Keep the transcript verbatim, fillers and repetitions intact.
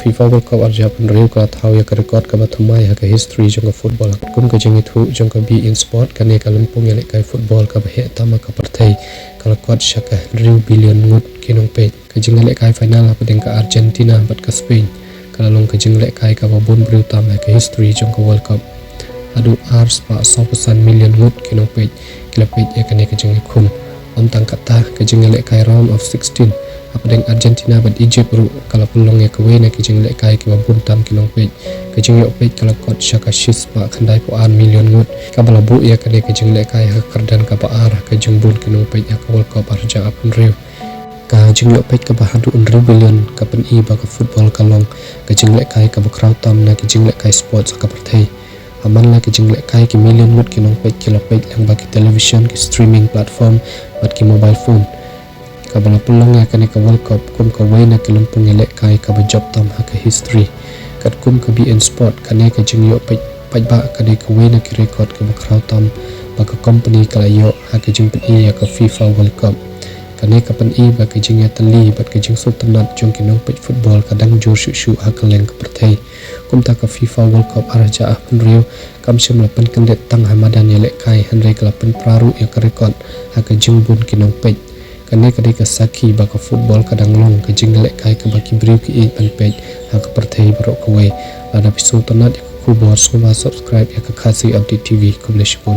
FIFA World Cup arhajar arphew hynriew ka la thaw ïa ka record kaba thymmai ha ka history jong ka football. Kum ka jingïathuh jong ka beIN Sport, kane ka lympung ïalehkai football kaba heh tam ha ka pyrthei ka la kot sha ka hynriew billion ngut ki nongpeit. Ka jingïalehkai final hapdeng ka Argentina bad ka Spain ka la long ka jingïalehkai kaba bun briew tam ha ka history jong ka World Cup. Haduh ar spah sawphew san million ngut ki nongpeit ki la peit ïa kane ka jingïakhun. Ym tang katta, ka jingïalehkai round of sixteen hapdeng Argentina bad Egypt ruh ka la pynlong ïa kawei na ki jingïalehkai kiba bun tam ki nongpeit. Ka jingïoh peit ka la kot sha ka shi spah khyndai phew ar million ngut, kaba la buh ïa kane ka jingïalehkai ha ka kyrdan kaba ar ha ka jingbun ki nongpeit ha ka World Cup arhajar arphew hynriew. Ka jingïoh peit kaba haduh hynriew billion ka pyni ba ka football ka long ka jingïalehkai kaba khraw tam na ki jingïalehkai sports ha ka pyrthei. Ha man la ka jingïalehkai, ki million ngut ki nongpeit ki la peit lyngba ki television, ki streaming platform bad ki mobile phone, kaba la pynlong ïa kane ka World Cup kum kawei na ki lympung ïalehkai kaba jop tam ha ka history. Katkum ka beIN Sport, kane ka jingïoh peit paidbah ka dei kawei na ki record kaba khraw tam ba ka company ka la ïoh ha ka jingpyni ïa ka FIFA World Cup. Kane ka pyni ba ka jingïatylli bad ka jingsngewtynnat jong ki nongpeit football ka dang jur shuh shuh ha kylleng ka pyrthei. Kumta, ka FIFA World Cup arhajar arphew hynriew kam shym la pynkyndit tang ha madan ïalehkai, hynrei ka la pynpra ruh ïa ka record ha ka jingbun ki nongpeit. Kane ka dei ka sakhi ba ka football ka dang long ka jingïalehkai kaba ki briew ki ïeit ban peit ha ka pyrthei baroh kawei. Lada phi sngewtynnat ïa ka khubor, sngewbha subscribe ïa ka Khasi Update T V. Khublei shibun.